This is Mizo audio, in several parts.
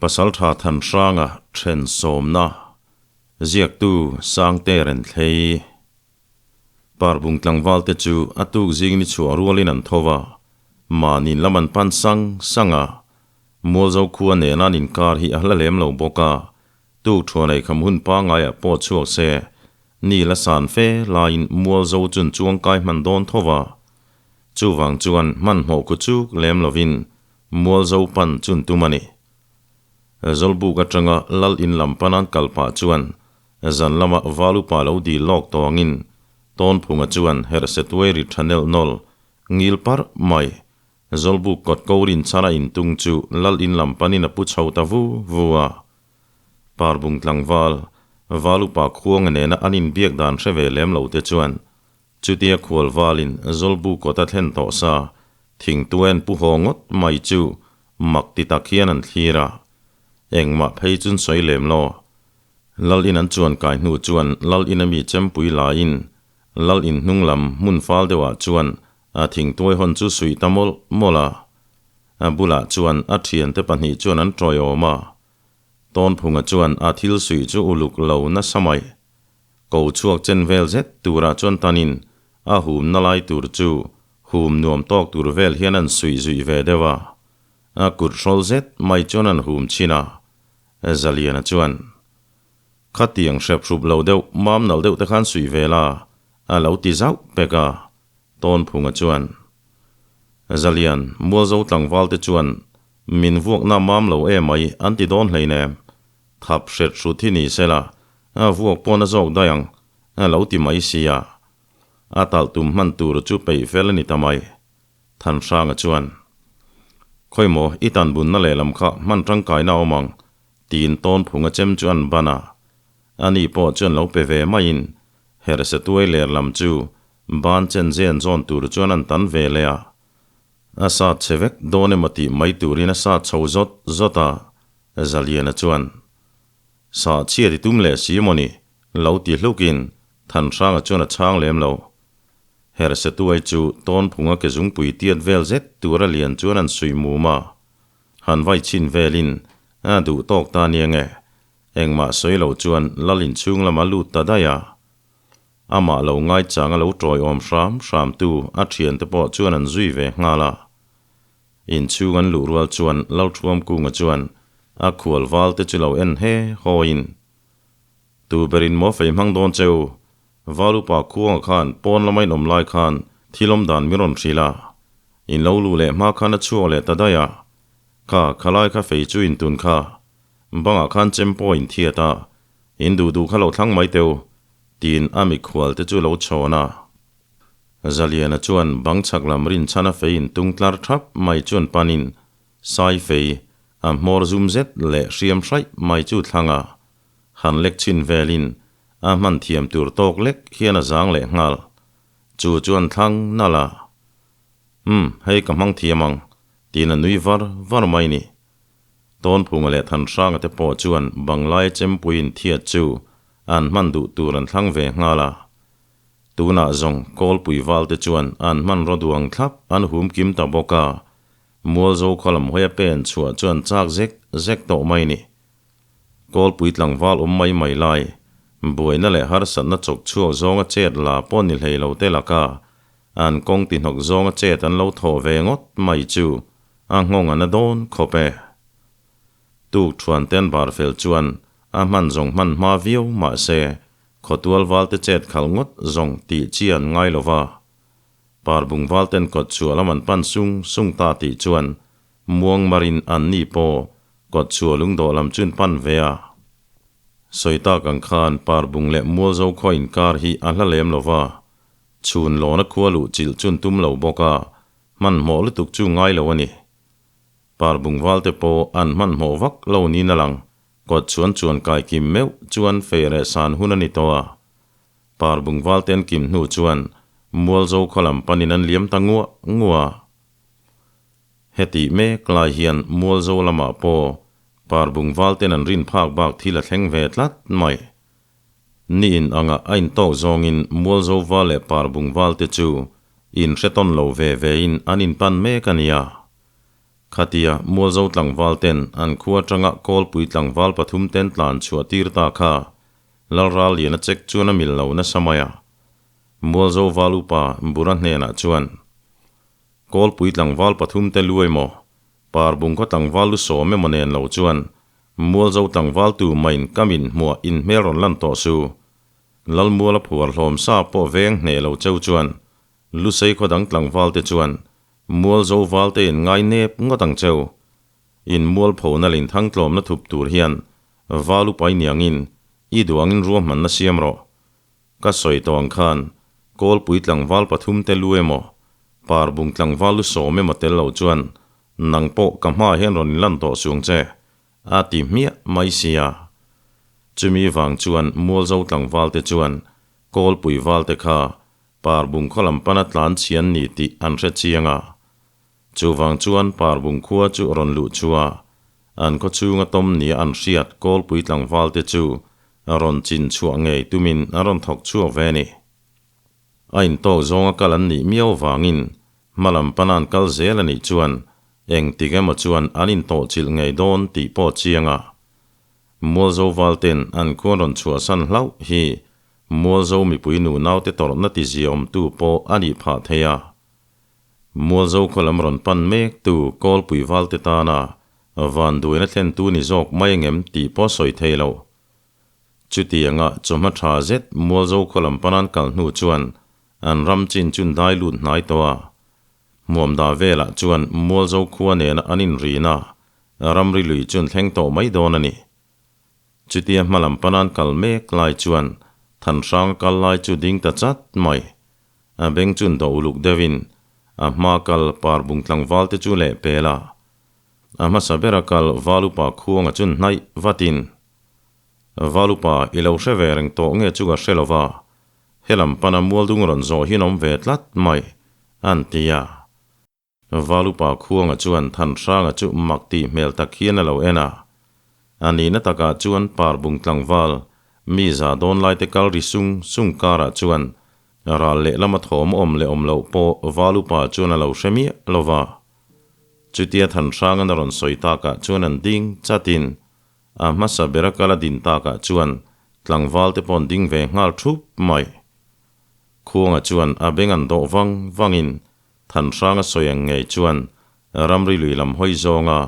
Pasaltha Thanhranga then sawmna ziaktu Sangte Renthlei Parbung tlangval te chu a tuk zing ni chhuah rualin an tho va, mahni lam an pan sang sang a. Mualzo khua nena an inkar hi a hla lem lo bawk a, tuk thuanei kham hun pangaiah pawh chhuak se, ni la san fe laiin Mualzo chun chuangkai hman dawn tho va. Chuvang chuan hmanhmawh ku chuk lem lovin Mualzo pan chun tum a ni. Zawlbuk atanga Lal in lam pan an kal pah chuan zan lama val upa lo dil lawk tawngin Tawnphunga chuan herhse tuai ri tha nelh nawlh ngil parh mai. Zawlbuk kawt ko rin chana intung chu Lal in lam panin a pu chho ta vu vu a. Parbung tlangval, val upa khuanga nena an inbiak dan hre ve lem lo te chuan Chutia khual valin Zawlbu kawt a thlen tawh sa, thingtuen pu haw ngawt mai chu mak ti tak hian an thlir a. Engmah phei chun sawi lem lo. Lal in an chuan kai hnu chuan Lal in ami chempui laiin Lal in hnung lam hmun fal deuhah chuan a thingtuai hawn chu suih ta mawlh mawlh a. A bulah chuan a thiante pahnih chuan an tawiawm a. Tawnphunga chuan a thil suih chu uluk lo nasa mai. Ko chhuak chen vel zet turah chuan tanin a humna lai tur chu hum nuam tawk tur vel hian an suih zuih ve deuh a, a kut hrawl zet mai chuan an hum chhin a. Zaliana chuan, Khatiang hrep hrup lo deuh, mam nalh deuh te khan suih ve la, a lo ti zauh pek a. Tawnphunga chuan, Zalian, Mualzo tlangval te chuan min vuakna mam lo emai an ti dawn hleinem. Thap hret hrut hi ni sela, a vuak pawn a zawk daih ang, a lo ti mai sia. A talh tum hman tur chu peih fel a ni ta mai. Thanhranga chuan, Khawimaw, i tan bunna lehlam kha hman tangkaina a awm ang, tiin Tawnphunga chem chu an ban a. Ani pawh chuan lo pe ve maiin, herhse tuai ler lam chu ban chen zen zawn tur chuan an tan ve leh a. A sat chhe vek dawn emaw tih mai turin a sat chho zawt zawt a. Zaliana chuan, Sah chhiat i tum leh si maw ni? lo ti hlukin Thanhranga chuan a chhang lem lo. Herhsetuai chu Tawnphunga ke zungpui tiat vel zet tura lian chuan an suih mum a. Han vai chhin velin a duh tawk ta nia nge? Engmah sawi lo chuan Lal inchhung lama lut ta daih a. Amah lo ngaichang a lo tawiawm hram hramtu a thiante pawh chuan an zui ve nghal a. Inchhung an luh rual chuan Lalthuamkunga chuan a khual val te chu lo en he hawiin, Tu berin maw fei hmang dawn che u? Val upa khuanga khan pawn lama in awm lai khan thil awm dan min rawn hrilh a, in lo luh leh hma khan a chhuak leh ta daih a. Kha khalai kha fei chu in tun kha. Bangah khan chem pawh in thiat a, in duh duh kha lo thlang mai teh u, tiin a mikhual te chu lo chhawn a. Zaliana chuan bang chhak lam rinchhan a fei in tung tlar thap mai chuan panin sai fei a hmawr zum zet leh hriam hraih mai chu thlang a, han lek chhin velin a hman thiam tur tawk lek hian a zang leh nghal. Chu chuan thlang nalh a, Umm, hei ka hmang thiam ang, tiin a nui var var mai ni. Tawnphunga leh Thanhranga te pawh chuan banglai chempuiin thiat chu an hman duh tur an thlang ve nghal a. Tunah zawng Kawlpui valte chuan an hmanraw duang thlap an hum kim ta bawk a, Mualzo khaw lam hawia pen chhuah chuan chak zek zek tawh mai ni. Kawlpui tlangval awm mai mai lai, buaina leh harsatna chawk chhuak zawnga chet la pawh ni hlei lo te laka an kawng ti hnawk zawnga chet an lo thawh ve ngawt mai chu a nghawng a na dawn khawp e. Tuk thuan ten bar fel chuan a hman zawng hman hma viau mahse Khawtual valte chet khalh ngawt zawng tih chi an ngai lo va. Parbung valten kawt chhuah lam an pan sung sung ta tih chuan muang marin an ni pawh kawt chhuah lungdawh lam chu an pan ve a. Sawi tak ang khan Parbung leh Mualzo khaw inkar hi a hla lem lo va, chhun lawna khua luh chilh chu an tum lo bawk a, hmanhmawh lutuk chu ngai lo a ni. Parbung valte pawh an hmanhmawh vak lo niin a lang. Kawt chuan chuan kai kim meuh chuan fei reh san hun a ni tawh a. Parbung valte an kim hnu chuan Mualzo khaw lam panin an liam ta nguah nguah a. Hetih mek lai hian Mualzo lamah pawh Parbung valten an rin phak bak thil a thleng ve tlat mai. Ni in anga a intawk zawngin Mualzo val leh Parbung valte chu inhre tawn lo ve vein an inpan mek a nia. Khatia Mualzo tlangval ten an khua atanga Kawlpui tlangval pathum ten tlan chhuah tir ta kha Lalralliana chek chuan a mil lo nasa mai a. Mualzo val upa Bura hnenah chuan, Kawlpui tlangval pathum te lu emaw, Parbung khaw tlangval lu sawm emaw nen lo chuan Mualzo tlangval tu main ka min hmuah in hmel rawn lan tawh su. Lalmuala phuar hlawm sa pawh veng hneh lo cheu chuan Lusei khaw dang tlangval te chuan Mualzo val te in ngai nep ngawt ang cheu. In mualphona leh in thangtlawmna thup tur hian val upai niangin i duangin ruahmanna siam rawh. Ka sawi tawh ang khan Kawlpui tlangval pathum te lu emaw, Parbung tlangval lu sawm emaw tel lo chuan nang pawh ka hmaah hian rawn inlan tawh suang che, a ti hmiah mai sia. Chumi vang chuan Mualzo tlangval te chuan Kawlpui val te kha Parbung khaw lam pana tlan chhian ni tih an hre chiang a. Chuvang chuan Parbung khua chu rawn luh chua an khaw chhunga tawm nia an hriat Kawlpui tlangval te chu rawn chin chhuah ngei tumin an rawn thawk chhuak ve a ni. A intawk zawnga kal an nih miau vangin hma lam pana an kal zel a nih chuan engtik emaw chuan an intawhchilh ngei dawn tih pawh chiang a. Mualzo valten an khuan rawn chhuahsan hlauh hi Mualzo mipui nu naute tawrhna ti ziaawmtu pawh a nih phah thei a. Mualzo khaw lam rawn pan mektu Kawlpui valte tana vanduaina thlentu ni zawk mai angem tih pawh sawi thei lo. Chutianga chawhma tha zet Mualzo khaw lam panan kal hnu chuan an ram chin chun dai lut hnai tawh a. Hmuamda velah chuan Mualzo khua nena an inrina ramri lui chun thleng tawh mai dawn a ni. Chutia hmalam panan kal mek lai chuan Thanhranga kal lai chu ding ta chat mai. A beng chun do uluk deuhin a hma kal Parbung tlangval te chu leh pel a. A hmasa bera kal Valupa khuanga chun hnaih vatin, Valupa, i lo hre ve reng tawh nge chu ka hre lo va, helam pana mualdung rawn zawh hi an awm ve tlat mai, an ti a. Valupa khuanga chuan Thanhranga chu mak tih hmel tak hian a lo en a. A nihna takah chuan Parbung tlangval, mi za dawn laite kal ri sung sung karah chuan ral lehlam a thawm awm leh awm loh pawh Valupa chuan a lo hre miah lo va. Chutia Thanhranga'n a rawn sawi takah chuan an ding chatin a hmasa bera kal a din takah chuan tlangval te pawh an ding ve nghal thup mai. Khuanga chuan a beng an dawh vang vangin Thanhranga sawi ang ngei chuan ramri lui lam hawi zawnga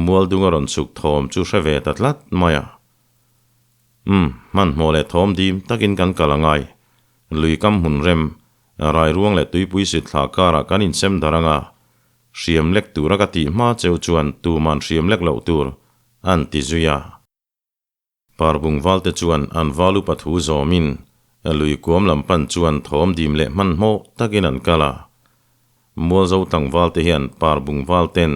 Mualdunga rawn chhuk thawm chu hre ve ta tlat mai a. Umm, hmanhmawh leh thawm dim takin kan kal angai. Lui kam hmun rem, Rairuang leh Tuipui sitthla karah kan insem dar anga, hriam lek tura ka tih hma cheu chuan tuman hriam lek loh tur an ti zui a. Parbung valte chuan an val upa thu zawmin lui kuam lam pan chuan thawm dim leh hmanhmawh takin an kal a. Mualzo tlangval te hian Parbung valten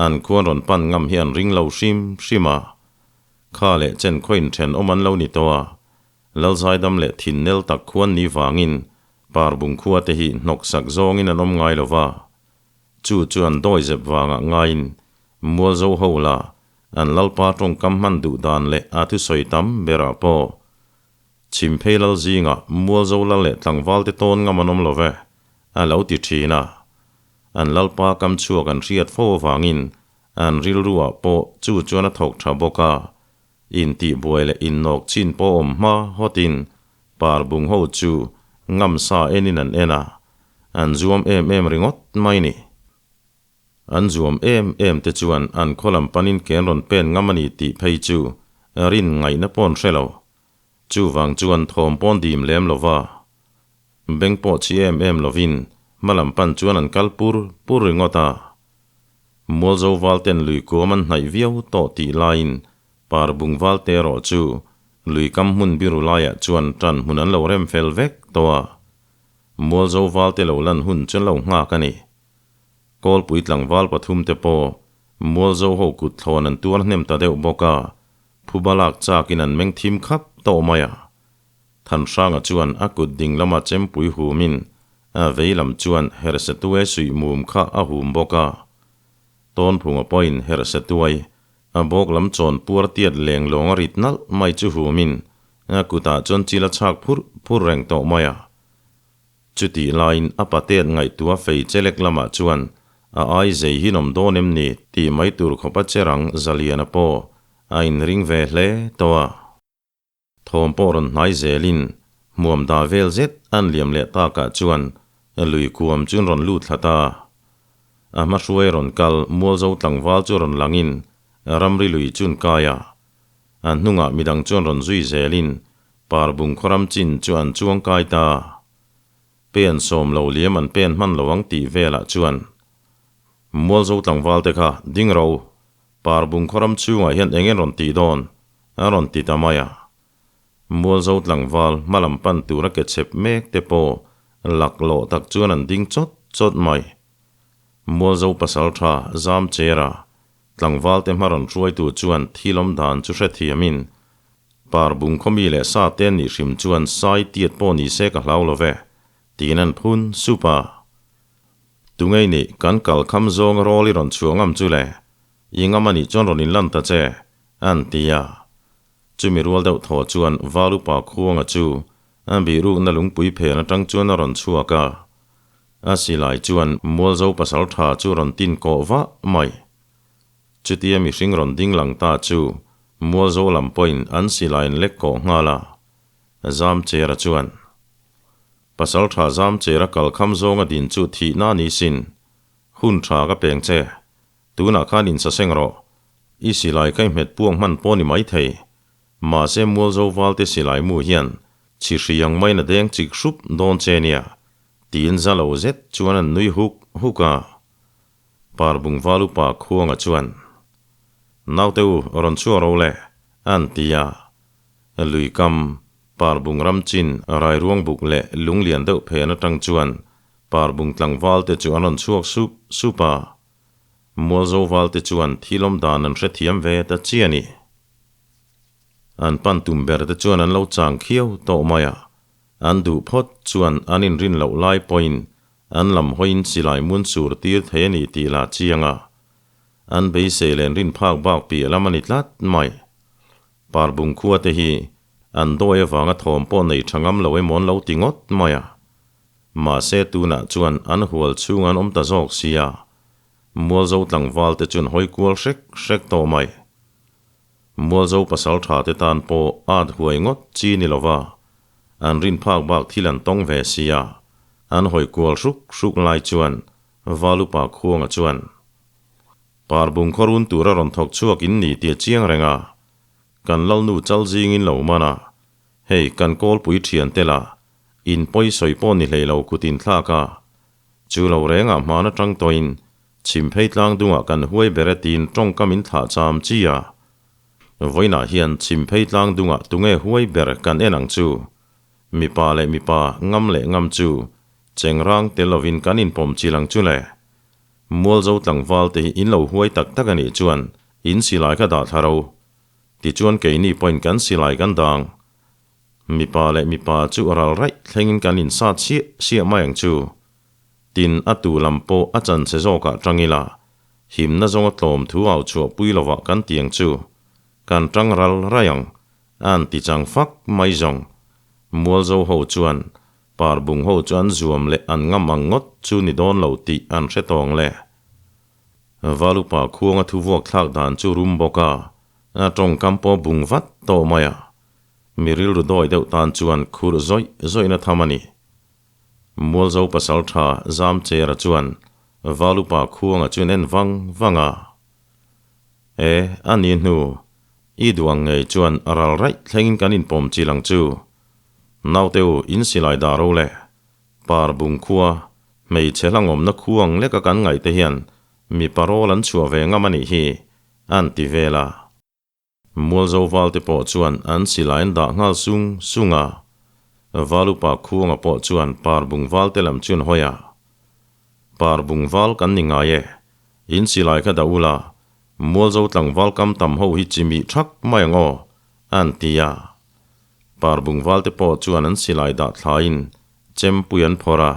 an khuan rawn pan ngam hi an ring lo hrim hrim a. Kha leh chen khawiin thenawm an lo ni tawh a. Lalzaidam leh thinnel tak khuan ni vangin Parbung khua te hi hnawksak zawngin an awm ngai lo va. Chu chu an dawizep vangah ngaiin Mualzo ho la An lalpa tawngkam hman duh dan leh a thusawi tam berah pawh Chhimphei lal zingah Mualzo lal leh tlangvalte tawn ngam an awm lo ve, a lo ti thin a. An lalpa kam chhuak an hriat fo avangin an rilruah pawh chu chuan a thawk tha bawk a, intihbuai leh innawk chin pawh awm hma hawtin Parbung ho chu ngamsa enin an en a, an zuam em em ringawt mai ni. An zuam em em te chuan an khaw lam panin ken rawn pen ngam a ni tih phei chu rin ngaihna pawh an hre lo. Chuvang chuan thawm pawn dim lem lo va, beng pawh chi em em lovin hma lam pan chuan an kal pur pur ringawt a. Mualzo valten lui kuam an hnaih viau tawh tih laiin Parbung valte erawh chu lui kam hmun biru laiah chuan tan hmun an lo rem fel vek tawh a. Mualzo valte lo lan hun chu an lo nghak a ni. Kawlpui tlangval pathum te pawh Mualzo ho kut thlawn an tuar hnem ta deuh bawk a, phuba lak chakin an meng thim khap tawh mai a. Thanhranga chuan a kut ding lama chempui humin a vei lam chuan Herhsetuai suih mum kha a hum bawk a. Tawnphunga pawhin Herhsetuai a bawk lam chawn puar tiat leng lawng a rit nalh mai chu humin a kutah chuan chil a chhak phur phur reng tawh mai a. Chutih laiin a patet ngaihtuah fei chelek lamah chuan A ai zei hi nawm dawn em ni tih mai tur khawp a che rang Zaliana pawh a inring ve hle tawh a. Thawm pawh rawn hnai zelin hmuam dah vel zet an liam leh takah chuan lui kuam chu an rawn lut thla ta. A hma hruai rawn kal Mualzo tlangval chu rawn langin ramri lui chu an kai a. A hnungah midang chuan rawn zui zelin Parbung khawram chin chu an chuang kai ta. Pen sawm lo liam an pen hman lo ang tih velah chuan Mualzo tlangval te kha ding ro, Parbung khawram chhungah hian eng en rawn tih dawn? a rawn ti ta mai a. Mualzo tlangval hmalam pan tura ke chhep mek te pawh laklawh tak chuan an ding chawt chawt mai. Mualzo pasal tha zam chera tlangval te hma rawn hruaitu chuan thilawm dan chu hrethiamin Parbung khawmi leh sa te an nih hrim chuan sai tiat pawh ni se ka hlau lo ve, tiin an phun sup a. Tungei nih kan kal kham zawnga rawl i rawn chhuah ngam chu le, i ngam a nih chuan rawn inlan ta che, an ti a. Chumi rual deuh thaw chuan Val upa Khuanga chu a bihrukna lungpui phen atang chuan a rawn chhuak a. A silai chuan Mualzo pasal tha chu rawn tin kawh vah mai. Chutia mihring rawn ding lang ta chu Mualzo lam pawhin an silai an lek kawh nghal a. Zamchera chuan, Pasal tha Zamchera kal kham zawnga din chu thihna a ni sin. Hun tha ka peng che. Tunah khan in saseng rawh. I silai ka i hmet puang hman pawh ni maithei. Mahse Mualzo valte silai mu hian chhi hriang maiin a deng chik hrup dawn che nia, tiin za lo zet chuan an nui huk huk a. Parbung val upa Khuanga chuan, Naute u, rawn chhuak ro le, an ti a. Lui kam, Parbung ram chin, Rairuang buk leh lunglian deuh phen atang chuan Parbung tlangval te chu an rawn chhuak sup sup a. Mualzo val te chuan thilawm dan an hrethiam ve ta chi a ni. An pan tum ber te chuan an lo chang khiau tawh mai a, an duh phawt chuan an inrin loh lai pawhin an lam hawiin silai mun sur tir thei a ni tih lah chiang a, an beisei len rin phak bak piah lam a ni tlat mai. Parbung khua te hi an dawi avanga thawm pawh nei tha ngam lo emaw an lo ti ngawt mai a. Mahse tunah chuan an hual chhung an awm ta zawk sia, Mualzo tlangval te chuan hawi kual hrek hrek tawh mai. Mualzo pasal tha te tan pawh at huai ngawt chi ni lova, an rin phak bak thil an tawng ve sia, an hawi kual hruk hruk lai chuan Valupa Khuanga chuan Parbung khawrun tura rawn thawk chhuak in ni tih a chiang reng a, kan Lalnu chal zingin lo man a, hei kan kawlpui thian te lah In pawi sawi pawh ni hlei lo kut in thlak a, chu lo rengah hman atang tawhin chhim phei tlang dungah kan huai ber e tiin tawngkam in thlah cham chi a. Vawiinah hian chhim phei tlang dungah tunge huai ber kan en ang chu? Mipa leh mipa, ngam leh ngam chu chengrang tel lovin kan inpawm chil ang chu le. Mualzo tlangval te hi in lo huai tak tak a nih chuan in silai kha dah thla ro. Tichuan keini pawhin kan silai kan dang. Mipa leh mipa chu ral raih thlengin kan insat siah siah mai ang chu. Tin, a tu lam pawh a chan che zawkah tang ila, himna zawnga tlawm thu au chhuah pui lovah kan ti ang chu. Kan tang ral raih ang, a an ti chang fak mai zawng. Mualzo ho chuan Parbung ho chu an zuam leh an ngam ang ngawt chu ni dawn lo tih an hre tawng le. Valupa khuanga thuvuak thlak dan chu rum bawk a, a tawngkam pawh bung vat tawh mai a. Mi rilru dawi deuh tan chuan khurh zawih zawihna tham a ni. Mualzo pasal tha Zamchera chuan Valupa khuanga chuan en vang vang a. E, a ni hnu, i duh ang ngei chuan ral raih thlengin kan inpawm chil ang chu. Naute u, in silai dah ro le. Par bung khua, hmeichhe hlangawmna khuang leka kan ngaihte hian mi parawl an chhuah ve ngam a nih hi, an ti vel a. Mualzo valte pawh chuan an silai an dah nghal sung sung a. Valupa Khuanga pawh chuan par bung valte lam chu an hawi a. Par bung val kan ni ngai e, in silai kha dah ula, Mualzo tlangval kam tam ho hi chi mih thak mai ang aw, an ti a. Par bung valte pawh chuan an silai dah thlaiin chempui an phawrh a.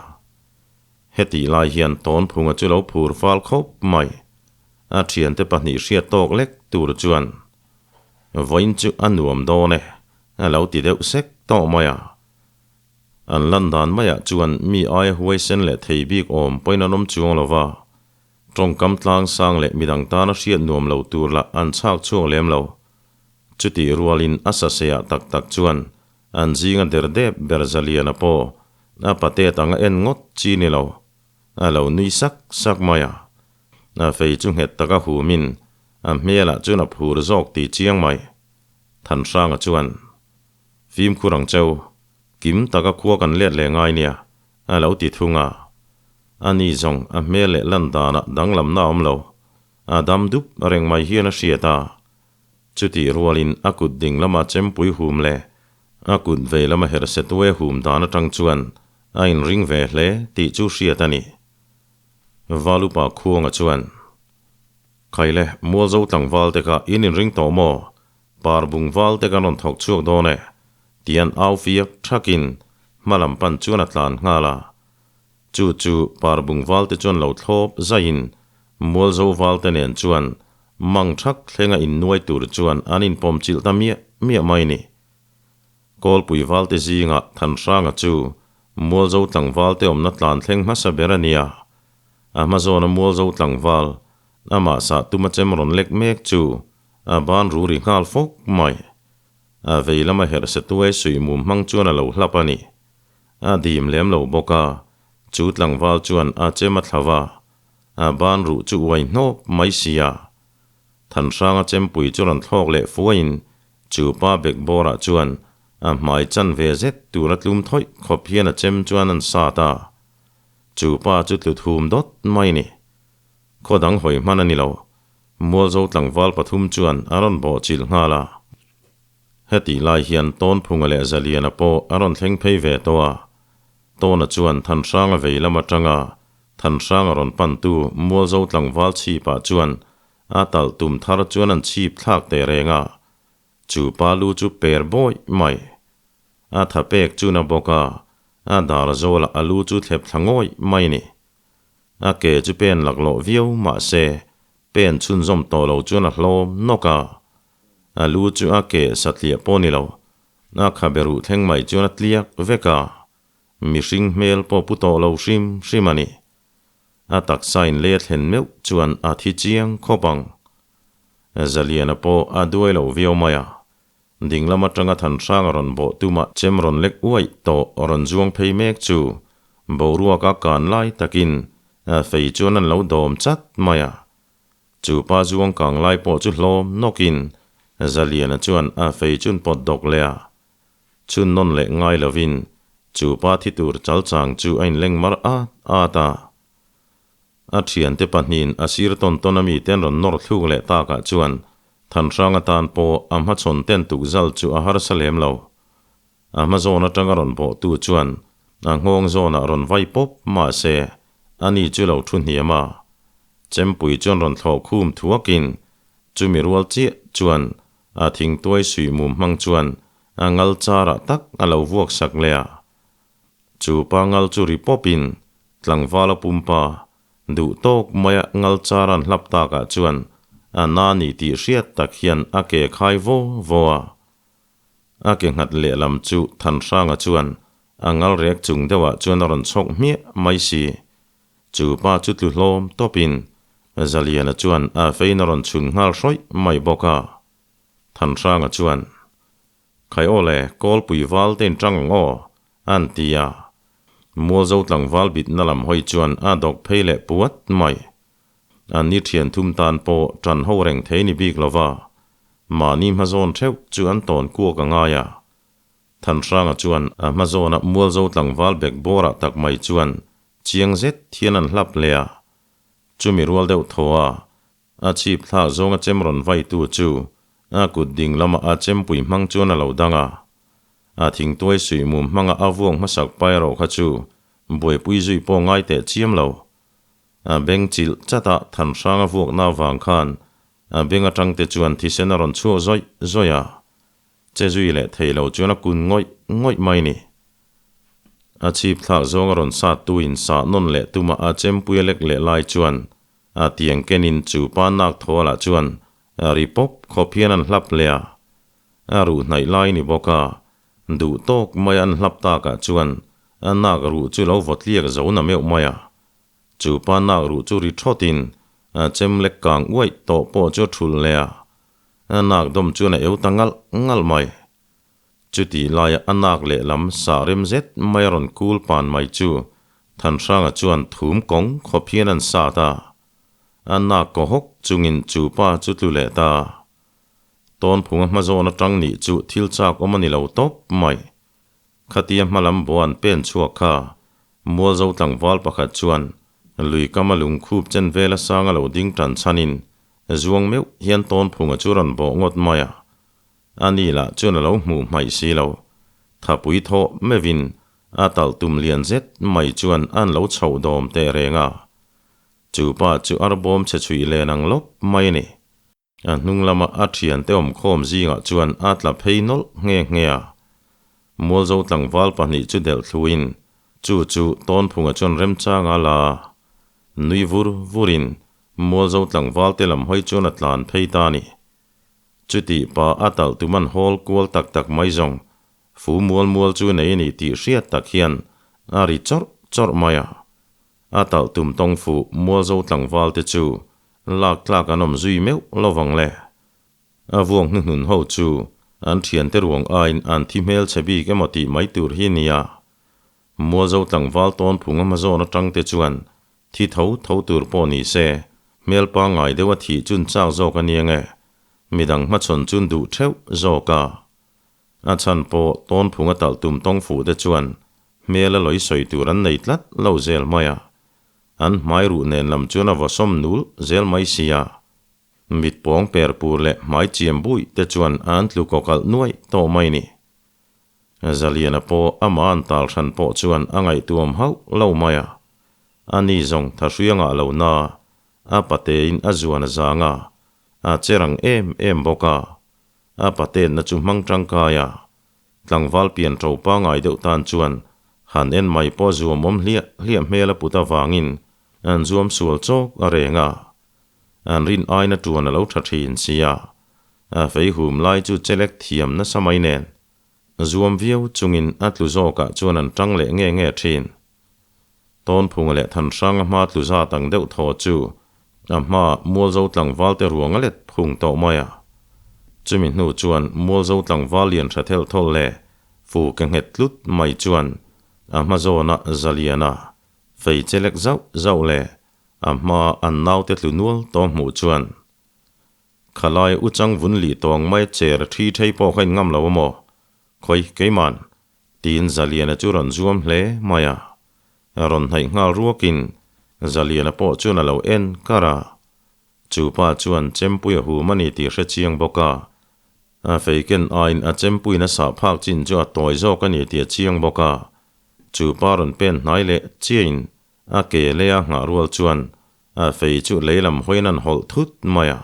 Hetih lai hian Tawnphunga chu lo phur fal khawp mai. A thiante pahnih hriat tawk lek tur chuan vawiin chu a nuam dawn e, a lo ti deuh sek tawh mai a. An lan dan maiah chuan mi aia huaisen leh thei bik awm pawhin an awm chuang lo va. Tawngkam tlang sang leh midang tana hriat nuam lo tur lah an chhak chhuak lem lo. Chutih rualin a saseiah tak tak chuan an zinga der dep ber Zaliana pawh a patet anga en ngawt chi ni lo. A lo nui sak sak mai a. A fei chu nghet taka humin a hmelah chuan a phur zawk tih chiang mai. Thanhranga chuan, Fimkhur ang cheu, kim taka khua kan let leh ngai nia, a lo ti thung a. Ani zawng a hmel leh lan danah danglamna a awm lo. A dam dup reng mai hian a hriat a. Chutih rualin a kut ding lama chempui hum leh a kut vei lama herhsetue hum dan atang chuan a inring ve hle tih chu hriat a ni. Valupa Khuanga chuan, Khaile, Mualzo tlangval te kha in inring tawh maw? Parbung val te kan rawn thawk chhuak dawn e, tian au fiak thakin hma lam pan chuan a tlan nghal a. Chu chu Parbung val te chuan lo thlawp zaiin Mualzo val te nen chuan mang thak thlenga innuai tur chuan an inpawm chilh ta miah miah mai ni. Kawlpui val te zingah Thanhranga chu Mualzo tlangval te awmna tlan thleng hmasa ber a nia. A hmazawna Mualzo tlangval, amah sah tuma chem rawn lek mek chu A ban ru ri nghal fawk mai. A vei lama herh se tuai suih mum hmang chuan a lo hlap a ni. A dim lem lo bawk a, chu tlangval chuan a chem a thla va, a ban ruh chu uai hnawp mai si a. Thanhranga chempui chu rawn thlawk leh fuaiin chu pa bek bawrah chuan a hmai chan ve zet tur a tlum thawih khawp hian a chem chuan an sat a. Chu pa chu tlu thum dawt mai ni. Khaw dang hawi hman a ni lo. Mualzo tlangval pathum chuan a rawn bawh chilh nghal a. Hetih lai hian Tawnphunga leh Zaliana pawh a rawn thleng phei ve tawh a. Tawna chuan Thanhranga vei lam atanga Thanhranga rawn pantu Mualzo tlangval chhipah chuan a talh tum thar chuan an chhip thlak teh reng a. Chu pa lu chu per bawih mai. A tha pek chu na bawk a, a dar zawlah a lu chu thlep thla ngawih mai ni. A ke chu pen laklawh viau mah se, pen chhunzawm tawh lo chuan a hlawm nawk a. A lu chu a ke satliah pawh ni lo, a khabe ruh thleng mai chuan a tliak vek a. Mihring hmel pawh pu tawh lo hrim hrim a ni. A taksa in leh thlen meuh chuan a thi chiang khawp ang. Zaliana pawh a duai lo viau mai a. Ding lam atanga Thanhranga rawn bawh tumah chem rawn lek uaih tawh rawn zuang phei mek chu boruak a kan lai takin fei chuan an lo dawm chat mai a. Chu pa zuang kang lai pawh chu hlawm nawkin Zaliana chuan a fei chun pawt dawk leh a. Chhun nawn leh ngai lovin chu pa thi tur chal chang chu a inleng mar at at a. A thiante pahnihin a sir tawn tawn a mite an rawn nawr thluk leh takah chuan Thanhrang atan pawh a hmachhawn ten tukzal chu a harsa lem lo. A hma zawn atanga rawn bawhtu chuan a nghawng zawnah rawn vai pawp mahse ani chu lo thu hniam a. Chempui chuan rawn thlawh khum thuakin chumi rual chiah chuan a thingtuai suih mum hmang chuan a ngal charah tak a lo vuak sak leh a. Chu pa ngal chu ri pawpin tlangvala pumpa duh tawk maia ngal char an hlap takah chuan a na ni tih hriat tak hian a ke khai vaw vaw a. A ke nghat lehlam chu Thanhranga chuan a ngal rek chung deuhah chuan a rawn chhawk hmiah mai si. Chu pa chu tlu hlawm tawpin Zaliana chuan a fein a rawn chhun nghal hrawih mai bawk a. Thanhranga chuan. Khai aw le, Kawlpui val te in tang ang aw, an ti a. Mualzo tlangval bitna lam hawi chuan a dawk phei leh puat mai. An ni thian thum tan pawh tan ho reng thei ni bik lova, mahni hmazawn theuh chu an tawn kuak a ngai a. Thanhranga chuan a hmazawna Mualzo tlangval bek bawrah tak mai chuan chiang zet hian an hlap leh a. Chumi rual deuh thaw a, A chhip thlak zawnga chem rawn vaitu chu a kut ding lama a chempui hmang chuan a lo dang a. A thingtuai suih mum hmanga a vuak hmasak pai erawh kha chu buaipui zui pawh ngai teh chiam lo. A beng chilh chat a Thanhranga vuakna avang khan a beng atangte chuan thisen a rawn chhuak zawih zawih a. Che zui leh thei lo chuan a kun ngawih ngawih mai ni. A chhip thlak zawnga rawn sat tu in sah nawn leh tuma a chempui a lek leh lai chuan a tiang kenin chu pa nak thawlah chuan a ri pawp khawp hian an hlap leh a. A ruh hnaih lai ni bawk a, duh tawk mai an hlap takah chuan a nak ruh chu lo vawtliak zo na meuh mai a. Chu pa nak ruh chu ri thawtin. A chem lek kang uaih tawh pawh chu a thulh leh a, a nak dawm chuan a eu ta ngalh ngalh mai. Chutih laia a nak lehlam sah rem zet mai a rawn kul pan mai chu Thanhranga chuan thum kawng khawp hian an sat a, a nak kaw hawk chungin chu pa chu tlu leh ta. Tawnphunga hmazawn atang nih chu thil chak awm a ni lo tawp mai. Khatia hmalam bawh an pen chhuak kha Mualzo tlangval pakhat chuan lui kama lungkhup chen vela sang a lo ding tan chhanin zuang meuh hian Tawnphunga chu rawn bawh ngawt mai a. A ni lah chuan a lo hmuh hmaih si lo. Thapui thawh meuhin a talh tum lian zet mai chuan an lo chhoh dawm teh reng a. Chu pa chu arbawm chhe chhuih len ang lawp mai a ni. A hnung lama a thiante awmkhawm zingah chuan a tla phei nawlh nghe nghe a. Mualzo tlangval pahnih chu delh thluin chu chu Tawnphunga chuan remchang a la a. Nui vur vurin Mualzo tlangval te lam hawi chuan a tlan phei ta a ni. Chutih pa a talh tuman hawl kual tak tak mai zawng fu mual mual chu nei a ni tih hriat tak hian a ri chawrh chawrh mai a. A talh tum tawng fuh Mualzo tlangval te chu lak tlak an awm zui meuh lo vang le. A vuang hnuhnun ho chu an thiante ruang aiin an thi hmel chhe bik emaw tih mai tur hi nia. Mualzo tlangval tawn phung a hmazawn atang te chuan thi tho tho tur pawh ni se, hmel pangngai deuh a thih chun chak zawk a nia nge, midang hmachhawn chun duh theuh zawk a. A chhan pawh tawn phung a talh tum tawng fuh te chuan hmel a lawi sawi tur an nei tlat lo zel mai a. An hmai ruh nen lam chuan a vaw sawm nul zel mai sia. Mit pawng per pur leh hmai chiam buih te chuan an tlu kawkalh nuaih tawh mai ni. Zaliana pawh amah an tal hran pawh chuan a ngaihtuam hauh lo mai a. Ani zawng tha hriangah lo na, a patein a zuan a zang a, a che rang em em bawk a. A patenna chu hmang tangkai a, tlangval pian ṭo pangai deuh tan chuan han en mai pawh zuamawm hliah hliah hmel a put avangin an zuam sual chawk a reng a. An rin aina ṭuan a lo ṭha ṭhin sia, a fei hum lai chu chelek thiam nasa mai nen zuam viau chungin a tlu zawkah chuan an ṭang leh nge nge ṭhin. Tawnphunga leh Thanhranga hma tlu zat ang deuh thaw chu a hma Mualzo tlangval te ruang a let phung tawh mai a. Chumi hnu chuan Mualzo tlangval lian tha thelh thawlh leh fu ke nghet tlut mai chuan a hma zawna Zaliana fei che lek zauh zauh leh a hma an naute tlu nual tawh hmuh chuan Khalai uchang vun lih tawng mai cher thi thei pawh kha in ngam lo a maw? Khawi keiman Tiin Zaliana chu rawn zuam hle mai a. Rawn hnaih nghal ruakin Zaliana pawh chuan a lo en kar a. Chu pa chuan chempui a hum a ni tih hre chiang bawk a. A feiken aiin a chempuiin a sah phak chin chu a tawi zawk a ni tih a chiang bawk a. Chu pa rawn pen hnai leh chiain a ke leia nghah rual chuan a fei chu lei lam hawiin an hawlh thut mai a.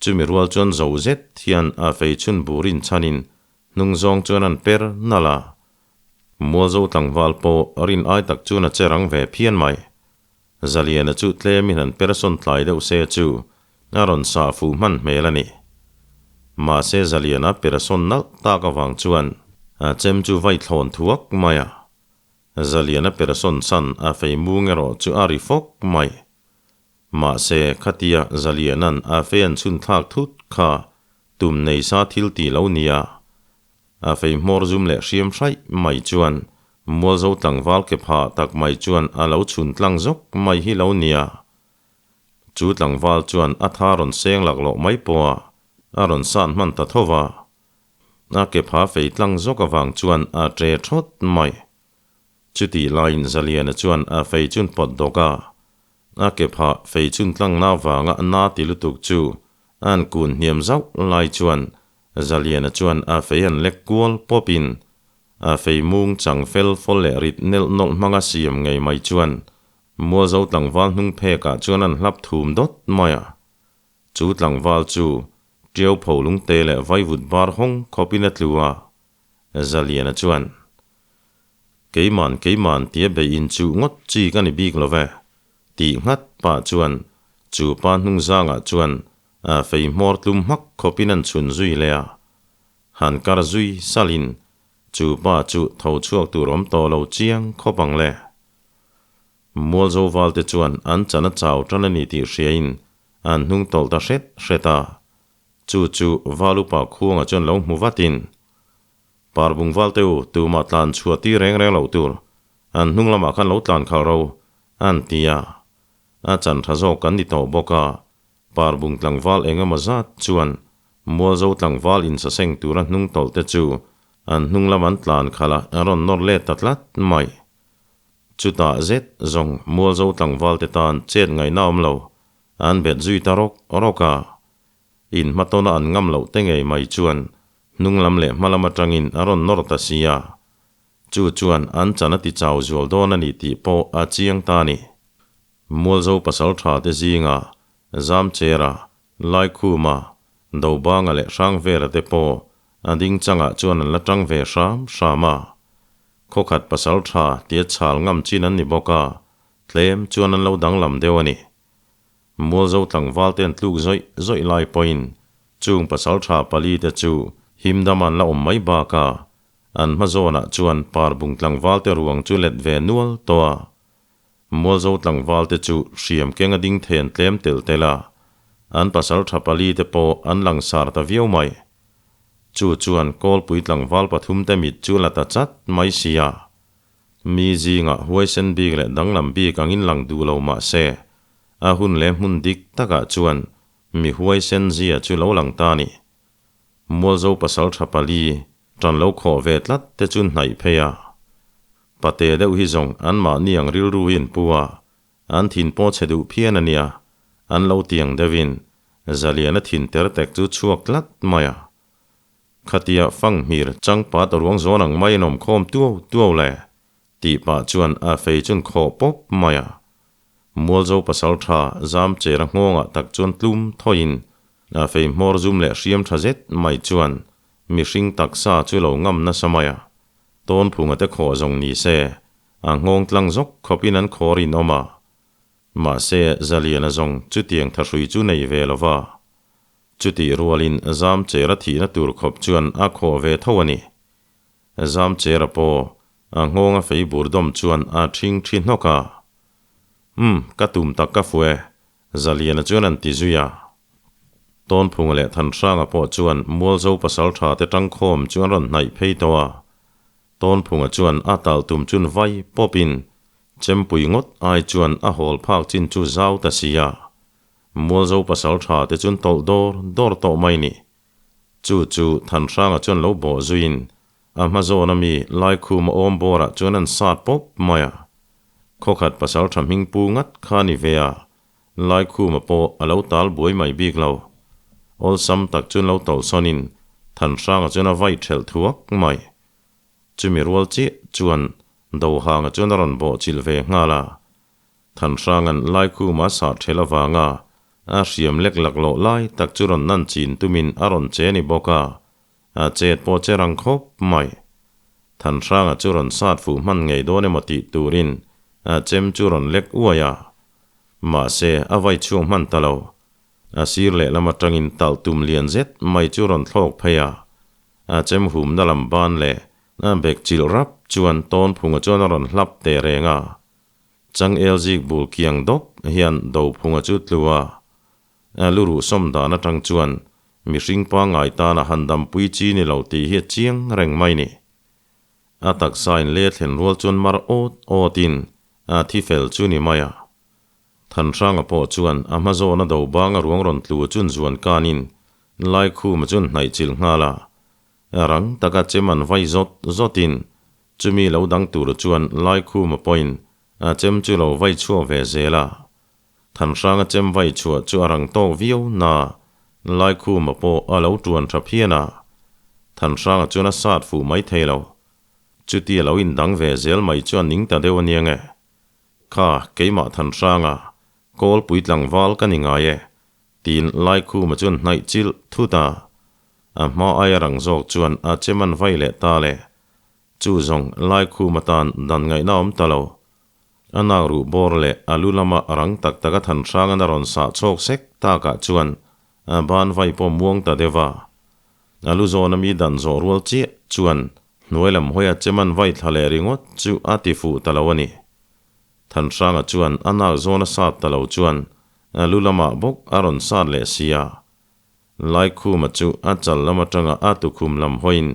Chumi rual chuan zo zet hian a fei chhun burin chhanin hnung zawng chuan an per nalh a. Mualzo tlangval pawh rin ai tak chuan a che rang ve phian mai. Zaliana chu tlemin han per sawn tlai deuh se chu a rawn sah fuh hman hmel a ni. Mahse Zaliana per sawn nalh tak avang chuan a chem chu vai thlawn thuak mai a. Zaliana per sawn chhan a fei mung erawh chu a ri fawk mai. Mahse, khatia Zaliana'n a fei an chhun thlak thut kha tum nei sa thil ti lo nia. A fei hmawr zum leh hriam hraih mai chuan Mualzo tlangval ke phah tak mai chuan a lo chhun tlang zawk mai hi lo nia. Chu tlangval chuan a tha rawn seng laklawh mai pawh a, a rawn san hman ta tho va. A ke pha fei tlang zawk avang chuan a ṭe ṭhawt mai. Chutih laiin Zaliana chuan a fei chun pawt dawk a, a ke phah fei chun tlangna vanga na ti lutuk chu an kun hniam zauh lai chuan Zaliana chuan a fei an lek kual pawpin a fei mung chang fel fawl leh rit nelh nawlh hmanga siam ngei mai chuan Mualzo tlangval hnung phekah chuan an hlap thum dawt mai a. Chu tlangval chu Tiau pho lungte leh vaivut bar hawng khawpin a tlu a, Zaliana chuan, Keiman, keiman tia bei in chuh ngawt chi ka ni bik lo ve, tih nghat pah chuan chu pa hnung zangah chuan a fei hmawr tlum hmak khawpin an chhun zui leh a. Han kar zui salin chu pa chu tho chhuak tur awm tawh lo chiang khawp ang le. Mualzo valte chuan an chan a chau tan a ni tih hriain an hnung tawlh ta hret hret a. Chu chu Valupa khuangah chuan lo hmu vatin, Parbung valte u, tumah tlan chhuah tir reng reng loh tur, an hnung lamah khan lo tlan khalh ro, an ti a. A chan tha zawk kan ni tawh bawk a, Parbung tlangval eng emaw zat chuan Mualzo tlangval insaseng tura hnung tawlh te chu an hnung lam an tlan khalh a, an rawn nawr let ta tlat mai. Chutah zet zawng Mualzo tlangval te tan chet ngaihna awm lo, an bet zui ta rawk rawk a. In hmatawna an ngam loh te ngei mai chuan hnung lam leh hma lam atangin a rawn nawr ta si a. Chu chuan an chan a ti chau zual dawn a ni tih pawh a chiang ta a ni. Mualzo pasal tha te zinga Zamchera, Laikhuma, Dobanga leh Hrangvela te pawh a ding changah chuan an la tang ve hram hram a. Khawkhat pasal tha tia chhal ngam chin an ni bawk a, tlem chuan an lo danglam deuh a ni. Mualzo tlangval te an tluk zawih zawih lai pawhin chung pasal tha pali te chu himdam an la awm mai bakah an hma zawnah chuan parbung tlangval te ruang chu let ve nual tawh a. Mualzo tlangval te chu hriam keng a ding then tlem tel tel a, an pasal tha pali te pawh an langsar ta viau mai. Chu chuan Kawlpui tlangval pathum te mit chu la ta chat mai si a. Mi zingah huaisen bik leh danglam bik angin lang duh lo mah se, a hun leh hmun dik takah chuan mi huaisen zia chu lo lang ta a ni. Mualzo pasal tha pali tan lo khawh ve tlat te chu hnaih phei a. Pate deuh hi zawng anmahni ang rilru hi an pu a, an thin pawh chhe duh phian a nia, an lo tiang deuhin Zaliana thin ter tek chu chhuak tlat mai a. Khatia fanghmir changpat ruang zawn ang mai an awm khawm tuau tuau le, tih pah chuan a fei chun khawh pawp mai a. Mualzo pasal tha zam chera nghawngah tak chuan tlum thawiin a fei hmawr zum leh hriam tha zet mai chuan mihring taksa chu lo ngam nasa mai a. Tawnphunga te khawh zawng ni se, a nghawng tlang zawk khawpin an khawr in awm a. Mahse, Zaliana zawng chutiang thahrui chu nei ve lo va. Chutih rualin zam chera thihna tur khawp chuan a khawh ve tho a ni. Zam chera pawh a nghawnga fei bur dawm chuan a ṭhing ṭhi hnawk a. Umm, ka tum tak ka fu e, Zaliana chuan an ti zui a. Tawnphunga leh Thanhranga pawh chuan Mualzo pasalṭha te ṭangkhawm chu an rawn hnaih phei tawh a. Tawnphunga chuan a tal tum chun vai pawpin Chempui ngawt ai chuan a hawl phak chin chu zau ta si a. Mualzo pasalṭha te chun tawlh dawr dawr tawh mai ni. Chu chu Thanhranga chuan lo bawh zuiin a hma zawn ami Laikhuma awm bawrah chuan an sat pawp mai a. Khawkhat pasalṭha hming pu ngat kha ni ve a, Laikhuma pawh a lo tal buai mai bik lo. Awlsam tak chuan lo tawlhsawnin Thanhranga chuan a vai ṭhelh thuak mai. Chumi rual chiah chuan Dohanga chuan a rawn bawh chilh ve nghal a. Thanhranga'n Laikhuma sah ṭhelh avanga a hriam lek laklawh lai tak chu rawn nan chin tumin a rawn che ni bawk a, a chet pawh che rang khawp mai. Thanhranga chu rawn sat fuh hman ngei dawn emaw tih turin a chem chu rawn lek uai a. Mahse, a vai chhuak hman ta lo. A sir lehlam atangin talh tum lian zet mai chu rawn thlawk phei a. A chem humna lam ban leh a bek chilh rap chuan tawnphunga chuan a rawn hlap teh reng a. Changel zik bul kiang dawp hian Dophunga chu tlu a. A lu ruh sawm dan atang chuan mihring pangngai tana han dampui chi ni lo tih hi a chiang reng mai ni. A taksa in le thlen rual chuan mar awt awtin a thi fel chu ni mai a. Thanhranga pawh chuan a hma zawna do banga ruang rawn tlu chun zuan kanin Laikhuma chun hnaih chilh nghal a. Rang taka chem an vai zawt zawtin chumi lo dang tur chuan Laikhuma pawhin a chem chu lo vai chhuak ve zel a. Thanhranga chem vai chhuah chu a rang tawk viau na Laikhuma pawh a lo tuan tha phian a. Thanhranga chuan a sat fuh mai thei lo. Chuti a lo indang ve zel mai chu a ning ta deuh aniang e. Kha, keimah Thanhranga, Kawlpui tlangval ka ni ngai e, tiin Laikhuma chuan hnaih chilh thut a. A hma aia rang zawk chuan a chem an vai leh ta le. Chu zawng Laikhuma tan dan ngaihna awm ta lo. A nak ruh bawr leh a lu lama rang tak taka Thanhrangan a rawn sah chhawk sek takah chuan a ban vai pawh muang ta deuh a. A lu zawna mi dan zawh rual chiah chuan hnuai lam hawia cheman vai thla leh ringawt chu a ti fuh ta lo a ni. Thanhranga chuan a nak zawn a sat ta lo chuan a lu lamah bawk a rawn sat leh si a. Laikhuma chu a chal lam atanga a tukhum lam hawiin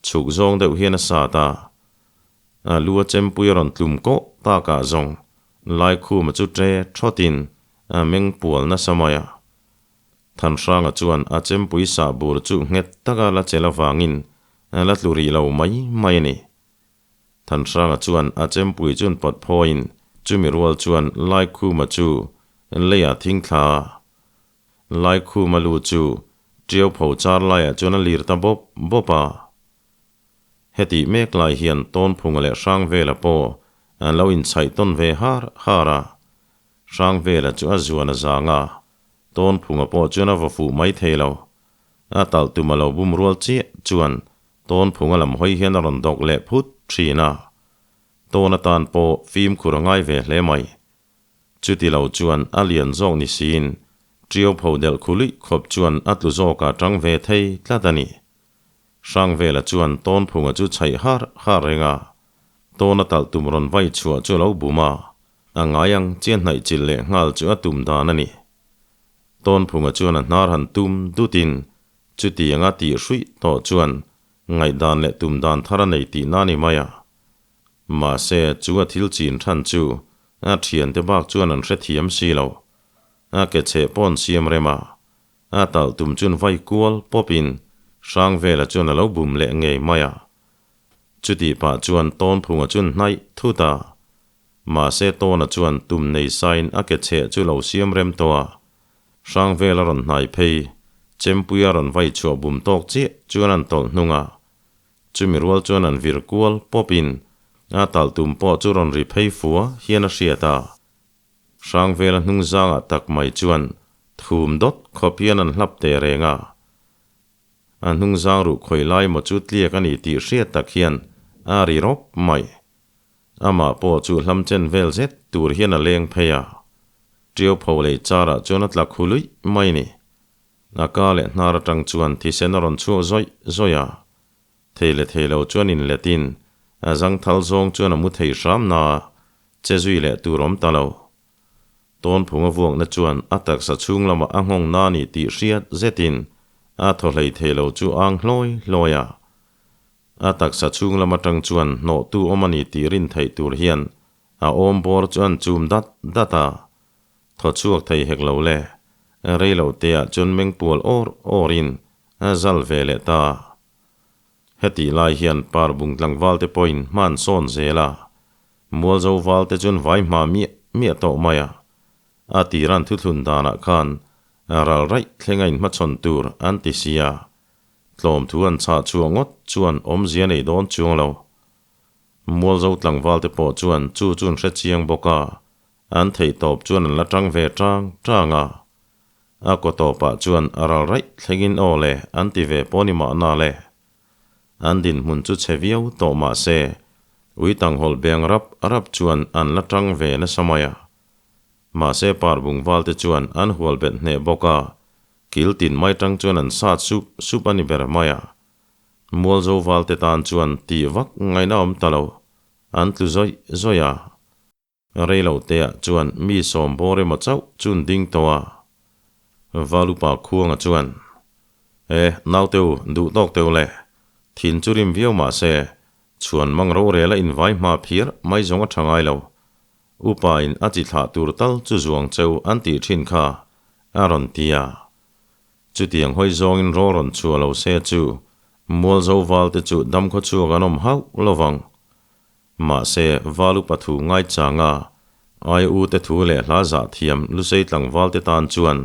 chhuk zawng deuh hian a sat a. A lu a chempui a rawn tlum kawh takah zawng Laikhuma chu ṭe ṭhawtin a meng pual nasa mai a. Thanhranga chuan a chempui sah bur chu nghet taka la chel avangin a la tlu rih lo mai mai a ni. Thanhranga chuan a chempui chun pawt phawiin chumi rual chuan Laikhuma chu leiah thing thla a. Laikhuma lu chu ṭiau pho char laiah chuan a lir ta bawp bawp a. Hetih mek lai hian Tawnphunga leh Hrangvela pawh an lo inchhaih tawn ve har har a. Hrangvela chu a zuan a zang a, Tawnphunga pawh chuan a va fuh mai thei lo. A talh tum a lo bum rual chiah chuan Tawnphunga lam hawi hian a rawn dawk leh phut thin a. Tawn atan pawh fimkhur a ngai ve hle mai. Chuti lo chuan a lian zawk ni siin Ṭiau pho delh khuluih khawp chuan a tlu zawkah ṭang ve thei tlat a ni. Hrangvela chuan Tawnphunga chu chhaih har har reng a, Tawn a talh tum rawn vai chhuah chu a lo bum a, a ngai ang chian hnaih chilh leh nghal chu a tum dan a ni. Tawnphunga chuan a hnar han tum dutin chutianga tih hruih tawh chuan ngaihdan leh tum dan thar a nei tihna a ni mai a. Mahse, chu a thil chin than chu a thiante bak chuan an hrethiam si lo. A ke cheh pawn siam rem a, a talh tum chun vai kual pawpin Hrangvela chuan a lo bum leh ngei mai a. Chutih pah chuan Tawnphunga chun hnaih thut a. Mahse Tawna chuan tum nei sain a ke cheh chu lo siam rem tawh a. Hrangvela rawn hnai phei, Chempuia rawn vai chhuah bum tawk chiah chuan an tawlh hnung a. Chumi rual chuan an vir kual pawpin a talh tum pawh chu rawn ri phei fua hian a hriat a. Hrangvela hnung zangah tak mai chuan thum dawt khawp hian an hlap teh reng a. A hnung zang ruh khawi lai maw chu tliak a ni tih hriat tak hian a ri rawp mai. Amah pawh chu hlam chen vel zet tur hian a leng phei a. Ṭiau pho lei charah chuan a tla khu luih mai ni. A ka leh hnar atang chuan thisen a rawn chhuak zawih zawih a. Thei leh thei lo chuan inletin a zangthal zawng chuan a mu thei hram na a, che zui leh tur awm ta lo. Tawnphunga vuakna chuan a taksa chhung lamah a nghawng na ni tih hriat zetin a thaw hlei thei lo chu ang hlawi hlawi a. A taksa chhung lam atang chuan hnawhtu awm a ni tih rin theih tur hian a awm bawr chu an chum dat dat a. Thaw chhuak thei hek lo le. Rei lo te ah chuan meng pual awr awr in a zal ve leh ta. Hetih lai hian Parbung tlangval te pawhin hman sawn zel a, Mualzo val te chuan vai hma miah miah tawh mai a. A tiran thuthlun danah khan ral raih thleng a inhmachhawn tur an ti si a. Tlawm thu an chhah chhuah ngawt chuan awmzia nei dawn chuang lo. Mualzo tlangval te pawh chuan chu chu an hre chiang bawk a, an theih tawp chuan an la tang ve tang tang a. A kaw tawpah chuan a ral raih thlengin aw le an ti ve pawh ni mahna le. An dinhmun chu chhe viau tawh mah se, ui tanghawlh beng rap rap chuan an la tang ve nasa mai a. Mahse Parbung valte chuan an hual bet hneh bawk a, kil tin mai tang chuan an sat sup sup a ni ber mai a. Mualzo valte tan chuan tih vak ngaihna awm ta lo, an tlu zawih zawih a. Reilo teah chuan mi sawm bawr emaw chauh chun ding tawh a. Valupa Khuanga chuan, E, naute u, duh tawk teuh le. Thin chu rim viau mah se, chhuan mang rorel a invai hma phiar mai zawng a tha ngai lo. Upa in a chi thlah tur tal chu zuang cheu an tih thin kha, a rawn ti a. Chutiang hawi zawngin raw rawn chhuah lo se chu Mualzo valte chu damkhaw chhuak an awm hauh lovang. Mahse, val upa thu ngaichanga ai u te thu leh hla zah thiam Lusei tlangval te tan chuan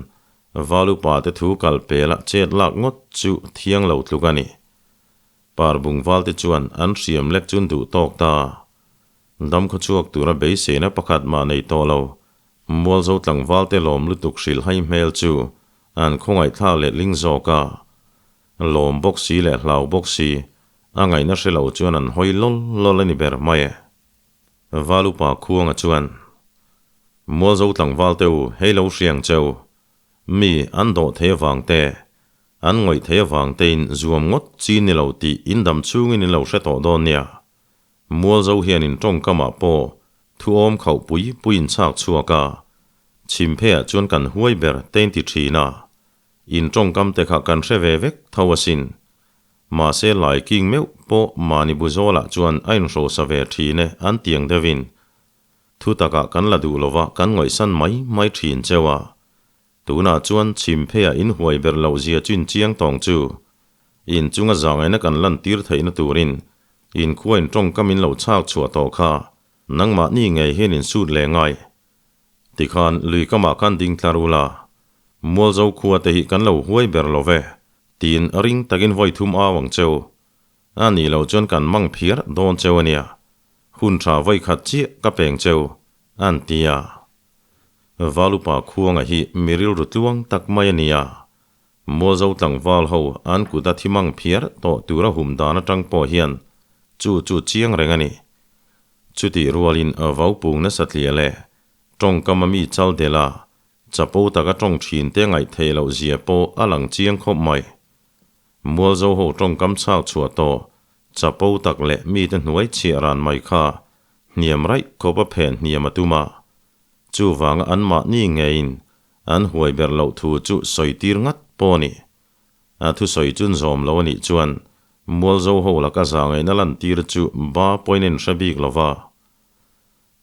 val upa te thu kal pela chet lak ngawt chu thiang lo tluk a ni. Parbung val te chuan an hriam lek chun duh tawk ta. Damkhaw chhuak tura beiseina pakhat mah nei tawh lo. Mualzo tlangval te lawm lutuk hrilh hai hmel chu an khawngaihthlak letling zawk a. Lawm bawk si leh hlau bawk si, a ngaihna hre lo chuan an hawi lawl lawl a ni ber mai e. Val upa Khuanga chuan, Mualzo tlangval te u, hei lo hriang che u. Mi an dawh thei avang te, an ngawih thei avang tein zuam ngawt chi ni lo tih in dam chhungin in lo hre tawh dawn nia. Mualzo hian in tawngkamah pawh Thu awm khauh pui pui in chhak chhuak a, chhim pheiah chuan kan huai ber te in ti thin a, in tawngkam te kha kan hre ve vek tho asin. Mahse lai king meuh pawh mahni bu zawlah chuan a inhrosa ve thin e an tiang deuhin. Thu takah kan la duh lova kan ngawihsan mai mai thin cheu a. Tunah chuan chhim pheiah in huai ber loh zia chu in chiang tawng chu. In chunga zahngaihna kan lantir theihna turin in khua in tawngkam in lo chhak chhuah tawh kha nangmahni ngei hian in sut leh ngai. Tikhan lui kamah khan ding tlar ula, Mualzo khua te hi kan lo huai ber lo ve, tiin ring takin vawi thum au ang cheu. A nih loh chuan kan mang phiar dawn cheu a nia. Hun tha vawi khat chiah ka peng cheu, an ti a. Valupa khuanga hi mi rilru tluang tak mai a nia. Mualzo tlangval ho an kut a thi mang phiar tawh tura hum dan atang pawh hian chu chu chiang reng a ni. Chutih rualin vau pung nasa tliah leh tawngkam a mi chal del a, chapo taka tawng thin te ngaih theih loh zia pawh a lang chiang khawp mai. Mualzo ho tawngkam chhak chhuah tawh chapo tak leh mite hnuai chhiah ran mai kha hniam raih khawp a phen hniam a tum a. Chuvanga anmahni ngeiin an huai ber loh thu chu sawi tir ngat pawh a ni. A thusawi chun zawm lo a nih chuan Mualzo ho laka zahngaihna lantir chu ba pawhin a inhre bik lo va.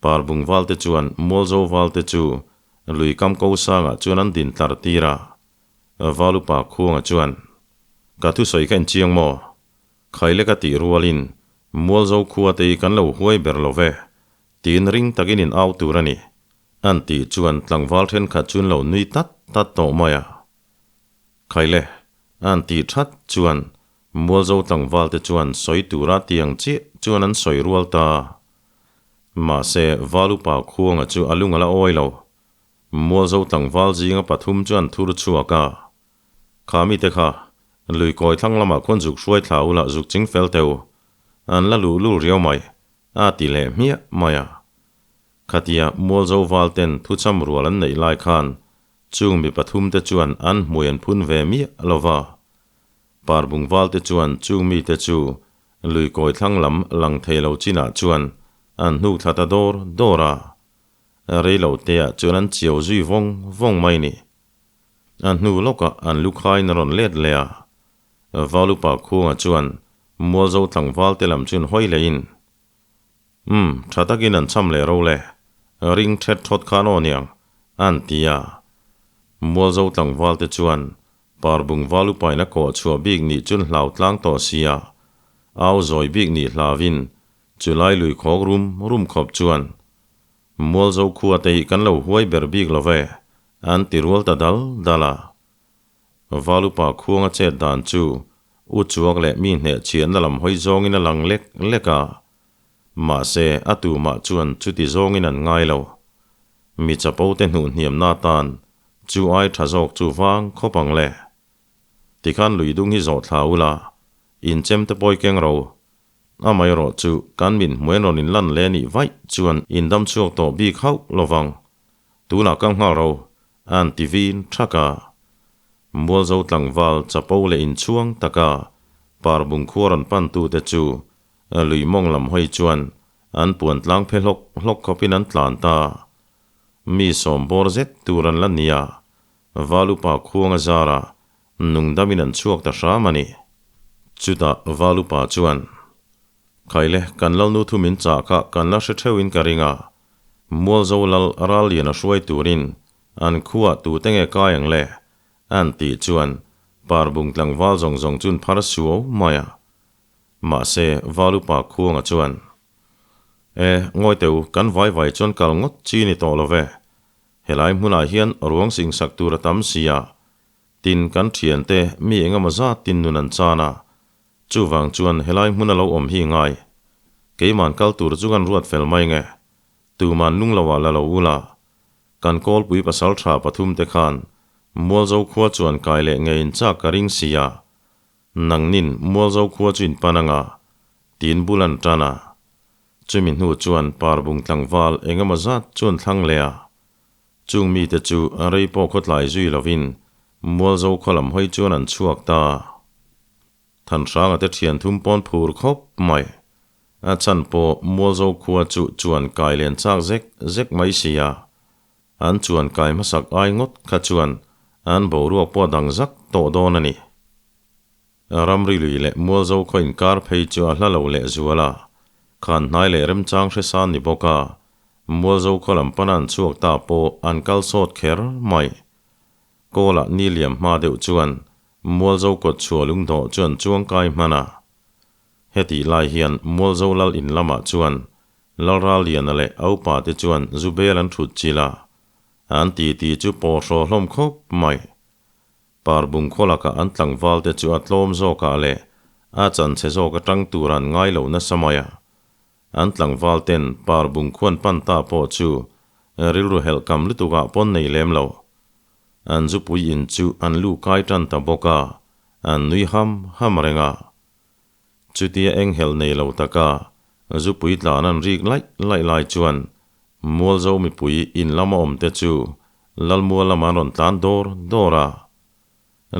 Parbung valte chuan Mualzo valte chu lui kam ko sangah chuan an din tlar tir a. Valupa Khuanga chuan, Ka thusawi kha inchiang maw? Khaile ka tih rualin Mualzo khua te hi kan lo huai ber lo ve, tiin ring takin in au tur a ni, an tih chuan tlangval thenkhat chu an lo nui tat tat tawh mai a. Khaile, an tih that chuan Mualzo tlangval te chuan sawi tura tiang chiah chuan an sawi rual ta. Mahse, Valupa Khuanga chu a lung a la awi lo. Mualzo tlangval zinga pathum chu an thur chhuak a. Kha mite kha, lui kawi thlang lamah khuan zuk hruai thla ula zuk ching fel teu. An la luh lul riau mai, a ti leh hmiah mai a. Khatia Mualzo val ten thucham rual an neih lai khan chung mi pathum te chuan an hmui an phun ve miah lo va. Parbung val te chuan chung mite chu lui kawi thlang lam lang thei lo chinah chuan an hnuk thla ta dawr dawr a. Rei lo teah chuan an chiau zui vawng vawng mai ni. A hnu lawkah an lu khaiin a rawn let leh a. Valupa Khuanga chuan Mualzo tlangval te lam chuan hawi lehin, Umm, tha takin an cham leh ro le, ring thet thawt khan aw niang, an ti a. Mualzo tlangval te chuan Parbung Valupain a kawh chhuah bik nih chun hlau tlang tawh sia, au zawi bik nih hlauin chulai lui khawk rum rum khawp chuan Mualzo khua te hi kan lo huai ber bik lo ve, an ti rual ta dal dal a. Valupa khuanga chet dan chu u chuak leh mi hneh chhiatna lam hawi zawngin a lang lek lek a. Mahse, a tumah chuan chuti zawngin an ngai lo. Mi chapo te hnuh hniamna atan chu ai tha zawk chu vang khawp ang le. Tikhan lui dung hi zawh thla ula, inchem te pawi keng ro. Amaherawh chu kan mit hmuain rawn inlan leh nih vaih chuan indam chhuak tawh bik hauh lovang. Tunah ka nghal ro, an ti vin thak a. Mualzo tlangval chapo leh inchhuang taka Parbung khua rawn pantute chu lui mawng lam hawi chuan an puan tlang phe hlawk hlawk khawpin an tlan ta. Mi sawm bawr zet tur an la ni a, Valupa khuanga zara nungdamin an chhuak ta hram a ni. Chutah Valupa chuan, Khaile, kan Lalnu thu min chah kha kan la hre theuhin ka ring a, Mualzo lal ral lian a hruai turin an khuah tute nge kai ang le? an tih chuan Parbung tlangval zawng zawng chun phar suau mai a. Mahse, Valupa Khuanga chuan, E, ngawi teh u, kan vai vai chuan kal ngawt chi ni tawh lo ve. Helai hmunah hian ruang singsak tur a tam si a, tin kan thiante mi engemaw zat tin nun an chan a, Chuvang chuan helai hmun a lo awm hi ngai. Keiman kal tur chu kan ruat fel mai nge. Tuman lung lo ah la lo ula. Kan kawlpui pasal tha pathum te khan Mualzo khua chuan kai leh ngei in chak ka ring si a. Nangnin Mualzo khua chu in pan anga tiin bul an tan a. Chumi hnu chuan Parbung tlangval engemaw zat chuan thlang leh a. Chung mite chu rei pawh khawtlai zui lovin Mualzo khaw lam hawi chuan an chhuak ta. Thanhranga te thian thum pawn phur khawp mai. A chhan pawh Mualzo khua chu chuan kai len chak zek zek mai si a. An chuan kai hmasak ai ngawt kha chuan an boruak pawh a dang zak tawh dawn a ni. Ramri lui leh Mualzo khaw inkar phei chu a hla lo leh zual a, khan hnai leh remchang hre san ni bawk a, Mualzo khaw lam pana an chhuak ta pawh an kal sawt kher mai. Kawlah ni liam hma deuh chuan Mualzo kawt chhuah lungdawh chu an chuangkai hman a. Hetih lai hian Mualzo lal in lamah chuan Lalraliana leh a upate chuan zu bel an thut chilh a, an titi chu pawh hraw hlawm khawp mai. Parbung khaw lakah an tlangvalte chu a tlawm zawkah leh a chanchhe zawk atang tur an ngai lo nasa mai a. An tlangvalten Parbung khuan pan ta pawh chu rilru helh kam lutukah pawn nei lem lo. An zupui in chu an lu kai tan ta bawk a, an nui ham ham reng a. Chutia eng helh nei lo taka zupui tlan an rik laih laih lai chuan Mualzo mipui in lama awmte chu Lalmual lama an rawn tlan dawr dawr a.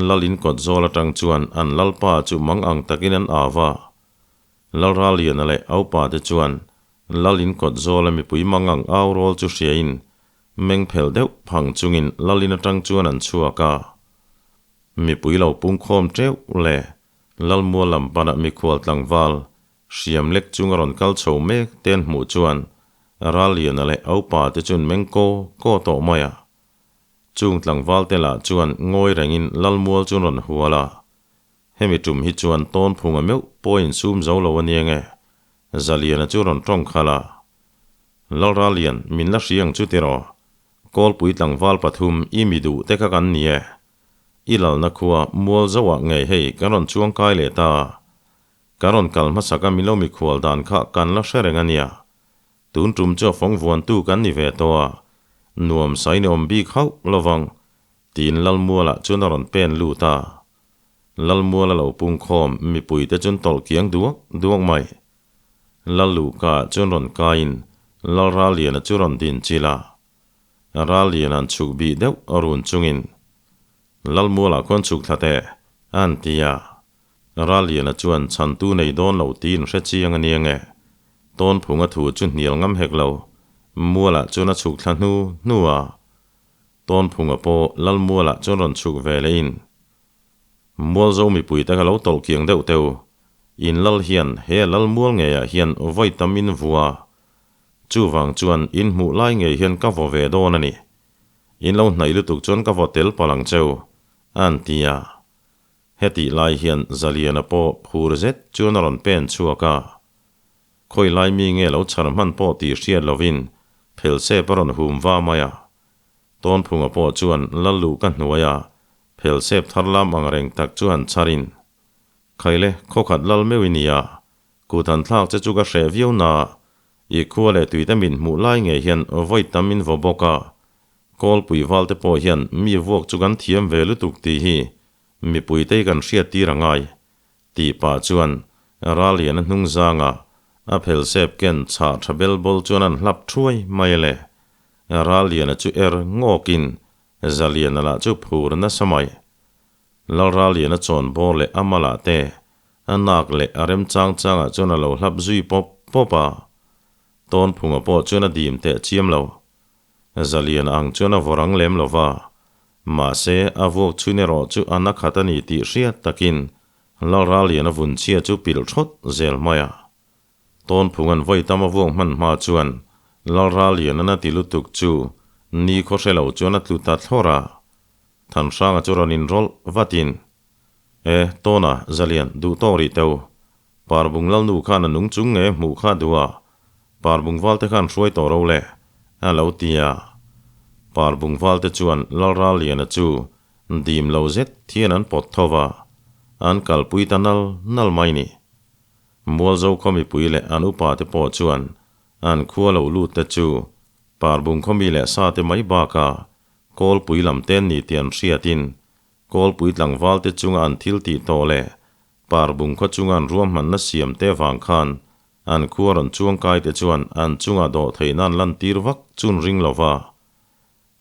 Lal in kawt zawl atang chuan an Lalpa chu mang ang takin an au a. Lalraliana leh a upate chuan Lal in kawt zawla mipui mang ang au rawl chu hriain meng phel deuh phang chungin Lal in atang chuan an chhuak a. Mipui lo pungkhawm teuh le Lalmual lam panah mikhual tlangval hriam lek chung a rawn kal chho mek te an hmuh chuan Ralliana leh a upa te chuan meng kaw kaw tawh mai a. Chung tlangval te lah chuan ngawi rengin Lalmual chu an rawn hual a. Hemi tum hi chuan tawn phunga meuh pawh a insum zo lo a nia nge, Zaliana chu rawn tawng khalh a. Lalrallian, min la hria ang chu tiraw? Kawlpui tlangval pathum i mi duh te kha kan ni e. I lalna khua mual zoah ngei hei kan rawn chuang kai leh ta. Kan rawn kal hmasak a milo mikhual dan kha kan la hre reng a nia. Tun tum chu a fawng vuantu kan ni ve tawh a, nuam sai ni awm bik hauh lovang, tiin Lalmualah chuan a rawn pen lut a. Lalmual a lo pungkhawm mipuite chuan tawlh kiang duak duak mai. Lalluhka chuan rawn kaiin Lalraliana chu rawn din chilh a. Ral lian an chhuk bih deuh a run chungin Lalmualah khuan chhuk thla teh a han ti a. Ral liana chuan chhantu nei dawn lo tiin hre chiang a nia nge. Tawnphunga thu chu hnial ngam hek lo, Mualah chuan a chhuk thla hnu hnu a. Tawnphunga pawh Lalmualah chuan rawn chhuk ve lehin Mualzo mipui te kha lo tawlh kiang deuh teu. In lal hian he Lalmual ngeiah hian vawi tam in vua Chuvang chuan in hmuh lai ngei hian ka vaw ve dawn a ni. In lo hnaih lutuk chuan ka vaw tel palh ang cheu, a han ti a. Hetih lai hian Zaliana pawh phur zet chuan a rawn pen chhuak a. Khawi lai mi nge lo chhar hman pawh tih hriat lovin phelsep a rawn hum va mai a. Tawnphunga pawh chuan Lalluh ka hnuaia phelsep thar lam ang reng tak chu han chharin, Khaile, khawkhat lal meuh i nia, Kut han thlak che chu ka hreh viau na, i khua leh tuite min hmuh lai ngei hian vawi tam min vaw bawk a, Kawlpui val te pawh hian mi vuak chu kan thiam ve lutuk tih hi mipuite hi kan hriat tir a ngai, tih pah chuan Raliana hnung zanga a phel sep ken chhah tha bel bawl chuan an hlap thuai mai le. Raliana chu er ngawkin Zaliana lah chu phur nasa mai. Lalraliana chawn bawr leh a malah te A nak leh a rem chang changah chuan a lo hlap zui pawp pawp a, Tawnphunga pawh chuan a dim teh chiam lo. Zalian ang chuan a vawr ang lem lo va, mahse a vuak chhun erawh chu a na khat a ni tih hriat takin Lalralian a vun chhia chu pilh thawt zel mai a. Tawnphunga'n vawi tam a vuak hman hma chuan Lalralian a na ti lutuk chu ni khaw hre lo chuan a tlu ta thlawr a, Thanhranga chu rawn inrawlh vatin E, Tawna, Zalian, duh tawk rih teu. Parbung Lalnu khan a nung chung nge hmuh kha duh a, Parbung valte khan hruai tawh ro le, a lo ti a. Parbung valte chuan Lalralliana chu dim lo zet thian an pawt tho va, an kalpui ta nal nal mai ni. Mualzo khaw mipui leh an upa te pawh chuan an khua lo lut te chu Parbung khaw mi leh sa te mai bakah Kawlpui lam te an ni tih an hriatin Kawlpui tlangvalte chunga an thil tih tawh leh Parbung khaw chunga an ruahmanna siam te avang khan an khua rawn chuangkai te chuan an chunga dawh theihna an lantir vak chun ring lo va,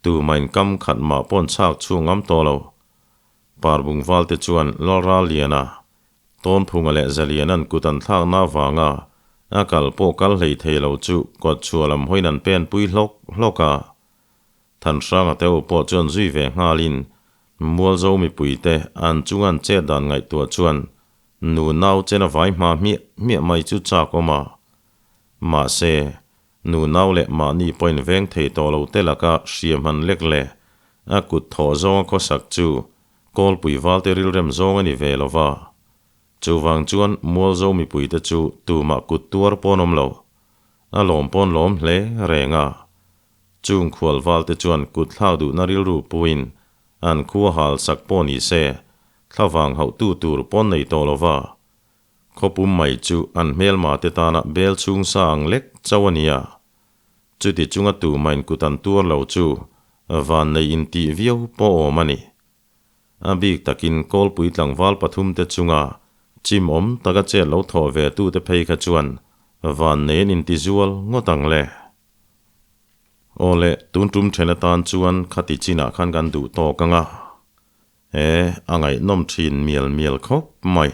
tumain kam khat mah pawn chhak chhuak ngam tawh lo. Parbung valte chuan Lalraliana, Tawnphunga leh Zaliana'n kut an thlakna avanga A kal pawh kal hlei thei lo chu kawt chhuah lam hawiin an pen pui hlawk hlawk a. Thanhranga te ho pawh chuan zui ve nghalin Mualzo mipuite an chunga an chet dan ngaihtuah chuan nu nau chen a vai hma hmiah hmiah mai chu chak awm a. Mahse, nu nau leh mahni pawhin veng thei tawh lo te laka hriam han lek leh a kut thawh zawnga khawsak chu Kawlpui valte rilrem zawng a ni ve lo va. Chuvang chuan Mualzo mipuite chu tumah kut tuar pawn awm lo. A lawm pawn lawm hle reng a. Chung khual valte chuan kut thlak duhna rilru puin an khua hal sak pawh ni se, thlavang hauhtu tur pawn nei tawh lo va. Khawpum mai chu an hmelma te tana bel chhung sa ang lek chauh a nia. Chuti chunga tumain kut an tuar lo chu vannei intih viau pawh awm a ni. A bik takin Kawlpui tlangval pathumte chunga chimawm taka chet lo thawh ve tute phei kha chuan vannei an intizual ngawt ang le. Aw le, tun tum then atan chuan khati chinah khan kan duh tawk ang a. He, a ngaihnawm thin mial mial khawp mai.